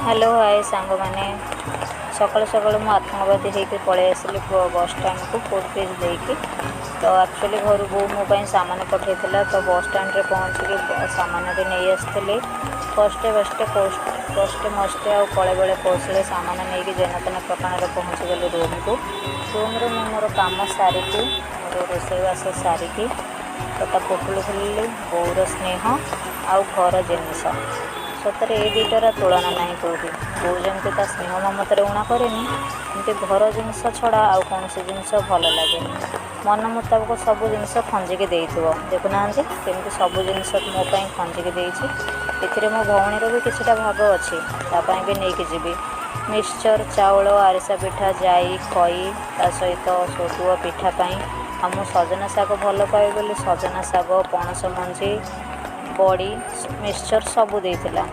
Hello hi ସାଙ୍ଗମାନେ, ସକାଳୁ ସକାଳୁ ମୁଁ ଆତଙ୍କବାଦୀ ହେଇକି ପଳେଇ ଆସିଲି ବସ୍ ଷ୍ଟାଣ୍ଡକୁ ଫୁଟ୍ ବ୍ରିଜ୍ ଦେଇକି। ତ ଆକ୍ଚୁଆଲି ଘରୁ ବୋଉ ମୋ ପାଇଁ ସାମାନ ପଠାଇଥିଲା। ତ ବସ୍ ଷ୍ଟାଣ୍ଡରେ ପହଞ୍ଚିକି ସାମାନ ବି ନେଇ ଆସିଥିଲି। କଷ୍ଟେ ବଷ୍ଟେ କଷ୍ଟେ ମଷ୍ଟେ ଆଉ କଳେ ବଳେ କୌଶଳେ ସାମାନ ନେଇକି ଯେନତେନ ପ୍ରକାରରେ ପହଞ୍ଚିଗଲି ରୁମ୍କୁ। ରୁମ୍ରେ ମୁଁ ମୋର କାମ ସାରିକି, ମୋର ରୋଷେଇବାସ ସାରିକି ତ ତା ପୋଟୁଳି ଖୋଲିଲି। ବୋଉର ସ୍ନେହ ଆଉ ଘର ଜିନିଷ, ସତରେ ଏଇ ଦୁଇଟାର ତୁଳନା ନାହିଁ କେଉଁଠି। ବୋଉ ଯେମିତି ତା ସ୍ନେହ ମମତାରେ ଊଣା କରେନି, ଏମିତି ଘର ଜିନିଷ ଛଡ଼ା ଆଉ କୌଣସି ଜିନିଷ ଭଲ ଲାଗେନି। ମନ ମୁତାବକ ସବୁ ଜିନିଷ ଖଞ୍ଜିକି ଦେଇଥିବ। ଦେଖୁନାହାନ୍ତି, କେମିତି ସବୁ ଜିନିଷ ମୋ ପାଇଁ ଖଞ୍ଜିକି ଦେଇଛି। ଏଥିରେ ମୋ ଭଉଣୀର ବି କିଛିଟା ଭାଗ ଅଛି, ତା ପାଇଁ ବି ନେଇକି ଯିବି। ମିକ୍ସଚର୍, ଚାଉଳ, ଆରିସା ପିଠା, ଜାଇ, ଖଇ, ତା ସହିତ ସୋଦୁଅ ପିଠା ପାଇଁ। ଆଉ ମୁଁ ସଜନା ଶାଗ ଭଲ ପାଏ ବୋଲି ସଜନା ଶାଗ, ପଣସ ମଞ୍ଜି, ବଡ଼ି, ମିକ୍ସଚର୍ ସବୁ ଦେଇଥିଲା।